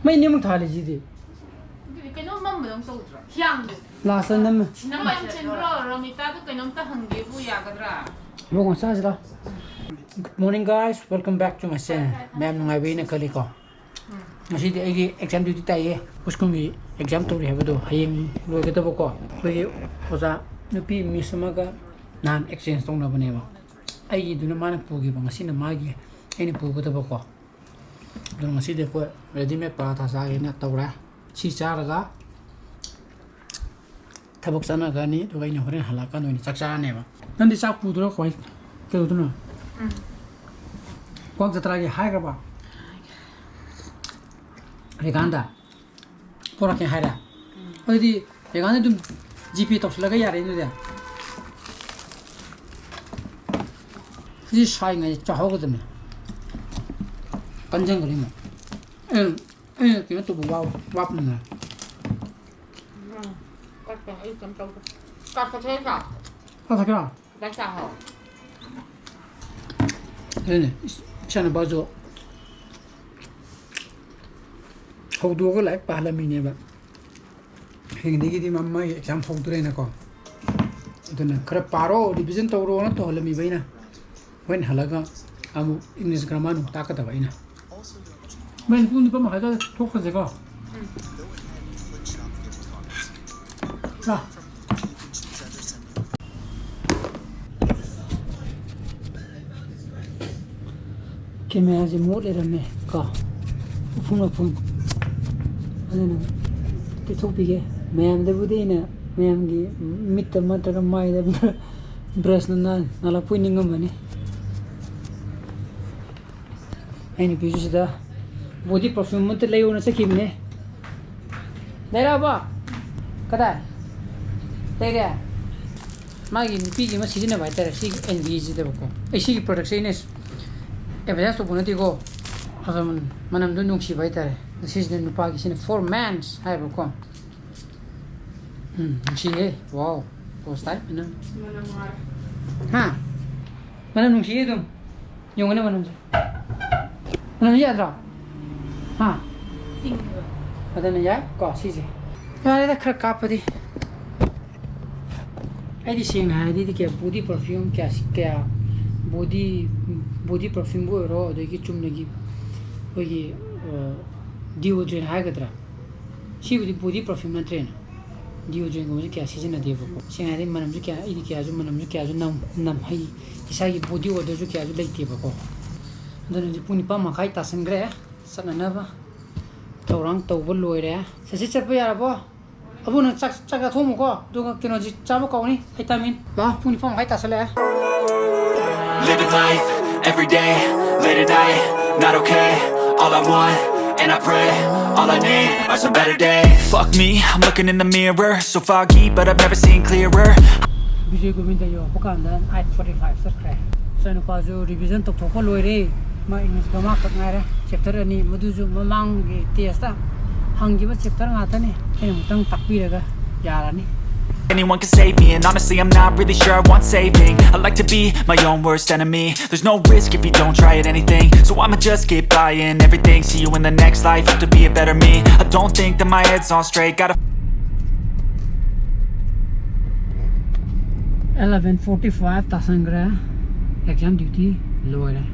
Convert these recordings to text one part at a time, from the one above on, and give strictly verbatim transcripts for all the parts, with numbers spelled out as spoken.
ꯃꯩ ꯅꯦꯝꯃ ꯊꯥꯜꯂꯤꯁꯤꯗꯤ꯫ ꯑꯗꯨꯗꯤ ꯀꯩꯅꯣꯝ ꯃꯝꯕꯗꯧ ꯇꯧꯗ꯭ꯔꯣ? ꯍꯤꯌꯥꯡꯗꯣ꯫ ꯂꯥꯁꯇ ꯅꯝꯃꯦ꯫ ꯊꯤꯅ ꯌꯥꯝ ꯆꯤꯟꯕ꯭ꯔꯣ? ꯔꯣꯃꯤꯇꯥꯗꯣ ꯀꯩꯅꯣꯝꯇ ꯍꯪꯒꯦꯕꯨ ꯌꯥꯒꯗ꯭ꯔꯥ? ꯏꯕꯨꯡꯉꯣ, ꯆꯥꯁꯤꯔꯣ? Good morning, guys. Welcome back to my channel. ꯃꯌꯥꯝ ꯅꯨꯡꯉꯥꯏꯕꯤꯅ ꯈꯜꯂꯤꯀꯣ꯫ ꯉꯁꯤꯗꯤ ꯑꯩꯒꯤ exam duty ꯇꯥꯏꯌꯦ꯫ ꯑꯩꯈꯣꯏ ꯁ꯭ꯀꯨꯜꯒꯤ exam ꯇꯧꯔꯤ ꯍꯥꯏꯕꯗꯣ ꯍꯌꯦꯡ ꯂꯣꯏꯒꯗꯕꯀꯣ꯫ ꯑꯩꯈꯣꯏꯒꯤ ꯑꯣꯖꯥ ꯅꯨꯄꯤ miss ꯑꯃꯒ ꯅꯍꯥꯟ exchange ꯇꯧꯅꯕꯅꯦꯕ꯫ ꯑꯩꯒꯤꯗꯨꯅ ꯃꯥꯅ ꯄꯨꯈꯤꯕ, ꯉꯁꯤꯅ ꯃꯥꯒꯤ ꯑꯩꯅ ꯄꯨꯒꯗꯕꯀꯣ꯫ ꯑꯗꯨꯅ ꯉꯁꯤꯗꯤ ꯑꯩꯈꯣꯏ readymade ꯄꯔꯥꯊꯥ ꯆꯥꯒꯦꯅ ꯇꯧꯔꯦ꯫ ꯁꯤ ꯆꯥꯔꯒ ꯊꯕꯛ ꯆꯠꯅꯈ꯭ꯔꯅꯤ, ꯑꯗꯨꯒ ꯑꯩꯅ ꯍꯣꯔꯦꯟ ꯍꯜꯂꯛꯑꯀꯥꯟꯗ ꯑꯣꯏꯅ ꯆꯥꯛ ꯆꯥꯔꯅꯦꯕ꯫ ꯅꯪꯗꯤ ꯆꯥꯛ ꯄꯨꯗꯣꯏꯔꯣ? ꯀꯃꯥꯏ ꯀꯩꯗꯧꯗꯣꯏꯅꯣ? ꯎꯝ꯫ ꯀ꯭ꯋꯥꯛ ꯖꯇ꯭ꯔꯥꯒꯤ ꯍꯥꯏꯈ꯭ꯔꯕ? ꯔꯦꯈꯥꯟꯗ ꯄꯣꯔꯛꯀꯦ ꯍꯥꯏꯔꯦ? ꯎꯝ꯫ ꯑꯗꯨꯗꯤ ꯔꯦꯈꯥꯟꯗ ꯑꯗꯨꯝ GPay ꯇꯧꯁꯤꯜꯂꯒ ꯌꯥꯔꯦ ꯑꯗꯨꯗꯤ꯫ ꯁꯤ ꯁꯥꯏꯉꯩ ꯆꯥꯍꯧꯒꯗꯕꯅꯦ꯫ ꯀꯟꯖꯪꯒꯅꯤ ꯑꯃꯨꯛ꯫ ꯑꯩꯅ, ꯑꯩꯅ ꯀꯩꯅꯣ ꯇꯧꯕ ꯋꯥ-, ꯋꯥꯠꯄꯅꯤꯅ꯫ ꯎꯝ, ꯀꯠꯄ ꯑꯩ ꯀꯩꯝ ꯇꯧꯗꯦ꯫ ꯆꯥꯛ ꯆꯥꯊꯣꯛꯑꯒ꯫ ꯆꯥꯛ ꯆꯥꯊꯣꯛꯑꯒ? ꯆꯥꯛ ꯆꯥꯍꯧ꯫ ꯑꯗꯨꯅꯦ, ꯏꯁ-, ꯏꯆꯥꯅꯨꯄꯥꯁꯨ ꯍꯧꯗꯣꯛꯑꯒ ꯂꯥꯏꯔꯤꯛ ꯄꯥꯍꯜꯂꯝꯃꯤꯅꯦꯕ꯫ ꯍꯌꯦꯡꯗꯒꯤꯗꯤ ꯃꯥ-, ꯃꯥꯒꯤ exam ꯍꯧꯗꯣꯔꯦꯅꯀꯣ꯫ ꯑꯗꯨꯅ ꯈꯔ ꯄꯥꯔꯣ, revision ꯇꯧꯔꯣꯅ ꯇꯧꯍꯜꯂꯝꯃꯤꯕ ꯑꯩꯅ꯫ ꯍꯣꯔꯦꯟ ꯍꯜꯂꯒ ꯑꯃꯨꯛ English grammar ꯅꯨꯡ ꯇꯥꯛꯀꯗꯕ ꯑꯩꯅ꯫ ꯃꯩ ꯄꯨꯡ ꯅꯤꯄꯥꯟ ꯃꯈꯥꯏ ꯑꯗꯨꯋꯥꯏꯗ ꯊꯣꯛꯈ꯭ꯔꯁꯦꯀꯣ꯫ ꯎꯝ꯫ ꯂꯥ꯫ Cameraꯁꯦ ꯃꯣꯠ ꯂꯩꯔꯝꯃꯦ ꯀꯣ, ꯎꯐꯨꯟ ꯋꯥꯐꯨꯟ꯫ ꯑꯗꯨꯅ ꯇꯩꯊꯣꯛꯄꯤꯒꯦ꯫ ꯃꯌꯥꯝꯗꯕꯨꯗꯤ ꯑꯩꯅ ꯃꯌꯥꯝꯒꯤ ꯃꯤꯠꯇ ꯅꯠꯇ꯭ꯔꯒ ꯃꯥꯏꯗ brushꯅ ꯅꯥꯟ-, ꯅꯥꯜꯂꯛꯄꯣꯏ ꯅꯤꯡꯉꯝꯃꯅꯤ꯫ ꯑꯩ ꯅꯨꯄꯤꯁꯨ ꯁꯤꯗ body perfume ꯑꯃꯇ ꯂꯩꯌꯣꯅ ꯆꯠꯈꯤꯕꯅꯦ꯫ ꯂꯩꯔꯛꯑꯕꯣ? ꯀꯗꯥꯏ? ꯂꯩꯔꯦ? ꯃꯥꯒꯤ ꯅꯨꯄꯤꯒꯤ ꯑꯃ ꯁꯤꯖꯤꯟꯅꯕ ꯍꯥꯏꯇꯥꯔꯦ, ꯁꯤꯒꯤ NVꯁꯤꯗꯕꯀꯣ꯫ ꯑꯩ ꯁꯤꯒꯤ productꯁꯦ ꯑꯩꯅ advertise ꯇꯧꯕ ꯅꯠꯇꯦꯀꯣ꯫ ꯑꯗꯨꯝ ꯃꯅꯝꯗꯣ ꯅꯨꯡꯁꯤꯕ ꯍꯥꯏꯇꯥꯔꯦ꯫ ꯁꯤꯁꯤꯅ ꯅꯨꯄꯥꯒꯤ, ꯁꯤꯅ for men's ꯍꯥꯏꯕꯀꯣ꯫ ꯎꯝ, ꯅꯨꯡꯁꯤꯍꯦ꯫ Wow, ghost type ꯃꯅꯝ꯫ ꯃꯅꯝ ꯅꯨꯡꯉꯥꯏ꯫ ꯍꯥ? ꯃꯅꯝ ꯅꯨꯡꯁꯤꯌꯦ ꯑꯗꯨꯝ꯫ ꯌꯦꯡꯉꯨꯅꯦ ꯃꯅꯝꯁꯦ꯫ ꯃꯅꯝꯁꯦ ꯌꯥꯗ꯭ꯔꯣ? ꯍꯥ? ꯑꯗꯨꯅ ꯌꯥꯏ ꯀꯣ ꯁꯤꯁꯦ꯫ ꯌꯥꯔꯦꯗ, ꯈꯔ ꯀꯥꯞꯄꯗꯤ꯫ ꯑꯩꯗꯤ ꯁꯦꯡꯅ ꯍꯥꯏꯔꯗꯤ ꯀꯌꯥ body perfume, ꯀꯌꯥ ꯀꯌꯥ body body perfumeꯕꯨ ꯑꯣꯏꯔꯣ, ꯑꯗꯒꯤ ꯆꯨꯝꯅꯒꯤ ꯑꯩꯈꯣꯏꯒꯤ deodorant ꯍꯥꯏꯒꯗ꯭ꯔꯥ, ꯁꯤꯕꯨꯗꯤ body perfume ꯅꯠꯇ꯭ꯔꯦꯅ꯫ Deodorantꯒꯨꯝꯕꯁꯦ ꯀꯌꯥ ꯁꯤꯖꯤꯟꯅꯗꯦꯕꯀꯣ꯫ ꯁꯦꯡꯅ ꯍꯥꯏꯔꯗꯤ ꯃꯅꯝꯁꯨ ꯀꯌꯥ, ꯑꯩꯗꯤ ꯀꯌꯥꯁꯨ, ꯃꯅꯝꯁꯨ ꯀꯌꯥꯁꯨ ꯅꯝ ꯅꯝ ꯍꯩ, ꯏꯁꯥꯒꯤ body odourꯁꯨ ꯀꯌꯥꯁꯨ ꯂꯩꯇꯦꯕꯀꯣ꯫ ꯑꯗꯨꯅ ꯍꯧꯖꯤꯛ ꯄꯨꯡ ꯅꯤꯄꯥꯟ ꯃꯈꯥꯏ ꯇꯥꯁꯟꯈ꯭ꯔꯦ꯫ ꯆꯠꯅꯅꯕ ꯊꯧꯔꯥꯡ ꯇꯧꯕ ꯂꯣꯏꯔꯦ꯫ ꯁꯁꯤ ꯆꯠꯄ ꯌꯥꯔꯕꯣ? ꯑꯕꯨ, ꯅꯪ ꯆꯥꯛ, ꯆꯥꯛ ꯆꯥꯊꯣꯛꯑꯝꯃꯨꯀꯣ, ꯑꯗꯨꯒ ꯀꯩꯅꯣꯁꯤ ꯆꯥꯕ ꯀꯥꯎꯅꯤ꯫ ꯚꯤꯇꯥꯃꯤꯟ꯫ ꯂꯥꯛꯑꯣ, ꯄꯨꯡ ꯅꯤꯄꯥꯟ ꯃꯈꯥꯏ ꯇꯥꯁꯜꯂꯛꯑꯦ꯫ Living life every day, late at night, not okay. All I want, and I pray, all I need are some better days. Fuck me, I'm looking in the mirror, so foggy, but I've never seen clearer. Bijoy Govinda ꯌꯧꯔꯛꯄ ꯀꯥꯟꯗ eight forty five ꯆꯠꯈ꯭ꯔꯦ꯫ ꯏꯆꯥꯅꯨꯄꯥꯁꯨ revision ꯇꯧꯊꯣꯛꯄ ꯂꯣꯏꯔꯦ꯫ ꯃꯥ English grammar ꯈꯛ ꯉꯥꯏꯔꯦ, chapter ꯑꯅꯤ, ꯃꯗꯨꯁꯨ ꯃꯃꯥꯡꯒꯤ test ꯍꯪꯈꯤꯕ chapter ꯉꯥꯛꯇꯅꯤ꯫ ꯑꯩꯅ ꯑꯃꯨꯛꯇꯪ ꯇꯥꯛꯄꯤꯔꯒ ꯌꯥꯔꯅꯤ꯫ Anyone can save me, and honestly, I'm not really sure I want saving. I like to be my own worst enemy. There's no risk if you don't try at anything. So I'ma just keep buying everything. See you in the next life, have to be a better me. I don't think that my head's on straight. Gotta eleven forty five ꯇꯥꯁꯟꯈ꯭ꯔꯦ꯫ Exam duty ꯂꯣꯏꯔꯦ꯫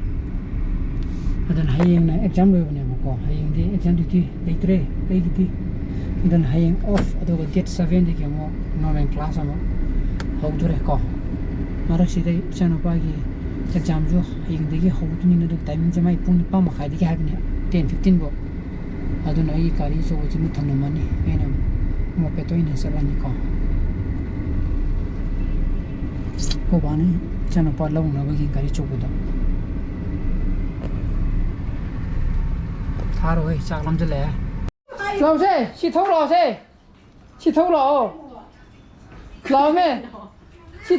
ꯑꯗꯨꯅ ꯍꯌꯦꯡꯅ exam ꯂꯣꯏꯕꯅꯦꯕꯀꯣ꯫ ꯍꯌꯦꯡꯗꯤ exam duty ꯂꯩꯇ꯭ꯔꯦ ꯑꯩꯒꯤꯗꯤ꯫ ꯑꯗꯨꯅ ꯍꯌꯦꯡ off, ꯑꯗꯨꯒ date sevenꯗꯒꯤ ꯑꯃꯨꯛ normal class ꯑꯃꯨꯛ ꯍꯧꯗꯣꯔꯦꯀꯣ꯫ ꯃꯔꯛꯁꯤꯗ ꯏꯆꯥꯅꯨꯄꯥꯒꯤ examꯁꯨ ꯍꯌꯦꯡꯗꯒꯤ ꯍꯧꯗꯣꯏꯅꯤꯅ, ꯑꯗꯨꯒ timingꯁꯦ ꯃꯥꯏ ꯄꯨꯡ ꯅꯤꯄꯥꯟ ꯃꯈꯥꯏꯗꯒꯤ ꯍꯥꯏꯕꯅꯦ, ten fifteen ꯐꯥꯎ꯫ ꯑꯗꯨꯅ ꯑꯩꯒꯤ ꯒꯥꯔꯤ ꯑꯆꯧꯕꯁꯤꯃ ꯊꯝꯂꯝꯃꯅꯤ, ꯑꯩꯅ mopedꯇ ꯑꯣꯏꯅ ꯆꯠꯂꯅꯤꯀꯣ꯫ ꯑꯩꯈꯣꯏ ꯕꯥꯅ ꯏꯆꯥꯅꯨꯄꯥ ꯂꯧꯅꯕꯒꯤ ꯒꯥꯔꯤ ꯑꯆꯧꯕꯗꯣ ꯊꯥꯔꯣꯍꯦ, ꯆꯥꯛ ꯂꯥꯝꯁꯤꯜꯂꯛꯑꯦ꯫ ꯂꯥꯛꯑꯣꯁꯦ, ꯁꯤ ꯊꯧ ꯂꯥꯛꯑꯣꯁꯦ, ꯁꯤ ꯊꯧ ꯂꯥꯛꯑꯣ, ꯂꯥꯛꯑꯣꯃꯦ, ꯁꯤ,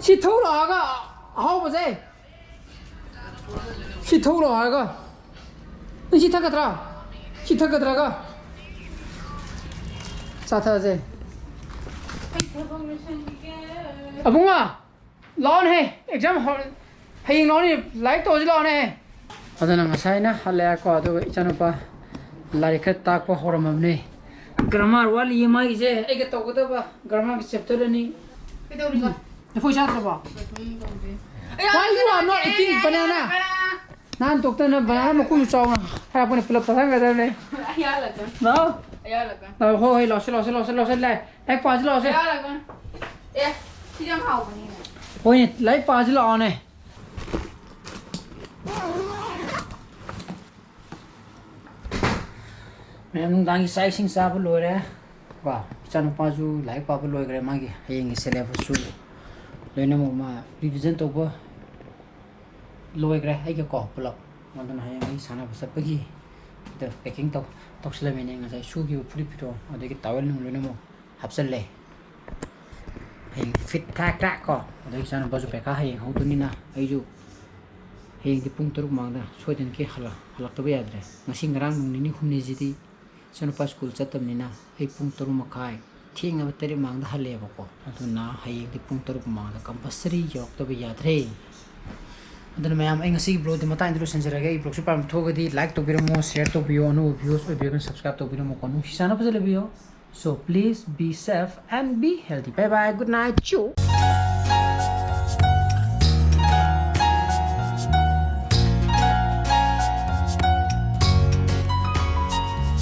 ꯁꯤ ꯊꯧ ꯂꯥꯛꯑꯒ ꯑꯍꯥꯎꯕꯁꯦ꯫ ꯁꯤ ꯊꯧ ꯂꯥꯛꯑꯣ ꯍꯥꯏꯔꯒ꯫ ꯅꯪ ꯁꯤ ꯊꯛꯀꯗ꯭ꯔꯥ? ꯁꯤ ꯊꯛꯀꯗ꯭ꯔꯥꯒ? ꯆꯥꯊꯛꯑꯁꯦ꯫ ꯑꯩ ꯊꯕꯛ ꯂꯣꯏꯁꯟꯈꯤꯒꯦ꯫ ꯑꯕꯨꯡꯉꯣ, ꯂꯥꯛꯑꯣꯅꯦꯍꯦ꯫ Exam ꯍꯧ-, ꯍꯌꯦꯡ ꯂꯥꯛꯑꯣꯅꯦ꯫ ꯂꯥꯏꯔꯤꯛ ꯇꯧꯔꯁꯤ ꯂꯥꯛꯑꯣꯅꯦꯍꯦ꯫ ꯑꯗꯨꯅ ꯉꯁꯥꯏꯅ ꯍꯜꯂꯛꯑꯦꯀꯣ, ꯑꯗꯨꯒ ꯏꯆꯥꯅꯨꯄꯥ ꯂꯥꯏꯔꯤꯛ ꯈꯔ ꯇꯥꯛꯄ ꯍꯧꯔꯝꯃꯕꯅꯦ꯫ ꯒ꯭ꯔꯥꯃꯥꯔ ꯋꯥꯠꯂꯤꯌꯦ ꯃꯥꯒꯤꯁꯦ, ꯑꯩꯒ ꯇꯧꯒꯗꯕ ꯒ꯭ꯔꯥꯃꯥꯔꯒꯤ ꯆꯦꯞꯇꯔ ꯑꯅꯤ꯫ ꯀꯩꯗꯧꯔꯤꯕ? ꯂꯐꯣꯏ ꯆꯥꯗ꯭ꯔꯕꯣ? ꯀꯩꯁꯨꯝ ꯇꯧꯗꯦ꯫ Why you are not eating banana? ꯅꯍꯥꯟ ꯗꯣꯛꯇꯔꯅ ꯕꯅꯥꯅꯥ ꯃꯀꯨ ꯆꯥꯎꯅ ꯍꯥꯏꯔꯛꯄꯅꯦ, ꯄꯨꯂꯞ ꯆꯥꯁꯟꯒꯗꯕꯅꯦ꯫ ꯑꯩ ꯌꯥꯜꯂꯛꯀꯅꯤ꯫ ꯂꯥꯛꯑꯣ꯫ ꯑꯩ ꯌꯥꯜꯂꯛꯀꯅꯤ꯫ ꯂꯥꯛꯑꯣ, ꯍꯣꯏ, ꯍꯣꯏ, ꯂꯥꯛꯑꯣꯁꯦ, ꯂꯥꯛꯑꯣꯁꯦ, ꯂꯥꯛꯑꯣꯁꯦ, ꯂꯥꯛꯑꯣꯁꯦ, ꯂꯥꯛꯑꯣ꯫ ꯂꯥꯏꯔꯤꯛ ꯄꯥꯁꯤ ꯂꯥꯛꯑꯣꯁꯦ꯫ ꯑꯩ ꯌꯥꯜꯂꯛꯀꯅꯤ꯫ ꯑꯦ, ꯁꯤꯗꯤ ꯌꯥꯝ ꯍꯥꯎꯕꯅꯤꯅꯦ꯫ ꯍꯣꯏꯅꯦ, ꯂꯥꯏꯔꯤꯛ ꯄꯥꯁꯤ ꯂꯥꯛꯑꯣꯅꯦ꯫ ꯃꯌꯥꯝ ꯅꯨꯡꯗꯥꯡꯒꯤ ꯆꯥꯛ ꯏꯁꯤꯡ ꯆꯥꯕ ꯂꯣꯏꯔꯦ꯫ ꯀꯣ, ꯏꯆꯥꯅꯨꯄꯥꯁꯨ ꯂꯥꯏꯔꯤꯛ ꯄꯥꯕ ꯂꯣꯏꯈ꯭ꯔꯦ, ꯃꯥꯒꯤ ꯍꯌꯦꯡꯒꯤ syllabus ꯁꯨ ꯂꯣꯏꯅꯃꯛ ꯃꯥ revision ꯇꯧꯕ ꯂꯣꯏꯈ꯭ꯔꯦ ꯑꯩꯒꯀꯣ ꯄꯨꯂꯞ꯫ ꯑꯗꯨꯅ ꯍꯌꯦꯡ ꯑꯩ ꯁꯥꯟꯅꯕ ꯆꯠꯄꯒꯤ ꯗ packing ꯇꯧ-, ꯇꯧꯁꯤꯜꯂꯝꯃꯤꯅꯦ꯫ ꯉꯁꯥꯏ ꯁꯨꯈꯤꯕ ꯐꯨꯔꯤꯠ ꯐꯤꯔꯣꯜ ꯑꯗꯒꯤ towel ꯅꯨꯡ ꯂꯣꯏꯅꯃꯛ ꯍꯥꯞꯆꯜꯂꯦ꯫ ꯍꯌꯦꯡ fit ꯇꯥꯛ ꯇꯥꯛ ꯀꯣ꯫ ꯑꯗꯒꯤ ꯏꯆꯥꯅꯨꯄꯥꯁꯨ ꯄꯩꯈꯥ ꯍꯌꯦꯡ ꯍꯧꯗꯣꯏꯅꯤꯅ ꯑꯩꯁꯨ ꯍꯌꯦꯡꯗꯤ ꯄꯨꯡ ꯇꯔꯨꯛ ꯃꯃꯥꯡꯗ ꯁꯣꯏꯗꯅꯀꯤ ꯍꯜꯂꯛ-, ꯍꯜꯂꯛꯇꯕ ꯌꯥꯗ꯭ꯔꯦ꯫ ꯉꯁꯤ ꯉꯔꯥꯡ ꯅꯨꯡ ꯅꯤꯅꯤ ꯍꯨꯝꯅꯤꯁꯤꯗꯤ ꯏꯆꯥꯅꯨꯄꯥ ꯁ꯭ꯀꯨꯜ ꯆꯠꯇꯕꯅꯤꯅ ꯑꯩ ꯄꯨꯡ ꯇꯔꯨꯛ ꯃꯈꯥꯏ, ꯊꯦꯡꯉꯕ ꯇꯔꯦꯠ ꯃꯃꯥꯡꯗ ꯍꯜꯂꯛꯑꯦꯕꯀꯣ꯫ ꯑꯗꯨꯅ ꯍꯌꯦꯡꯗꯤ ꯄꯨꯡ ꯇꯔꯨꯛ ꯃꯃꯥꯡꯗ compulsory ꯌꯧꯔꯛꯇꯕ ꯌꯥꯗ꯭ꯔꯦ꯫ ꯑꯗꯨꯅ ꯃꯌꯥꯝ, ꯑꯩ ꯉꯁꯤꯒꯤ vlog ꯗꯤ ꯃꯇꯥꯡꯗ ꯂꯣꯏꯁꯤꯟꯖꯔꯒꯦ꯫ ꯑꯩ vlog ꯁꯨ ꯄꯥꯝꯕ ꯊꯣꯛꯑꯒꯗꯤ like ꯇꯧꯕꯤꯔꯝꯃꯣ, share ꯇꯧꯕꯤꯌꯣ, ꯑꯅꯧꯕ viewers ꯑꯣꯏꯕꯤꯔꯒꯅ subscribe ꯇꯧꯕꯤꯔꯝꯃꯣꯀꯣ꯫ ꯅꯨꯡꯁꯤ ꯆꯥꯟꯅ ꯐꯖꯅ ꯂꯩꯕꯤꯌꯣ꯫ So please be safe and be healthy. Bye bye, good night, ꯆꯨ꯫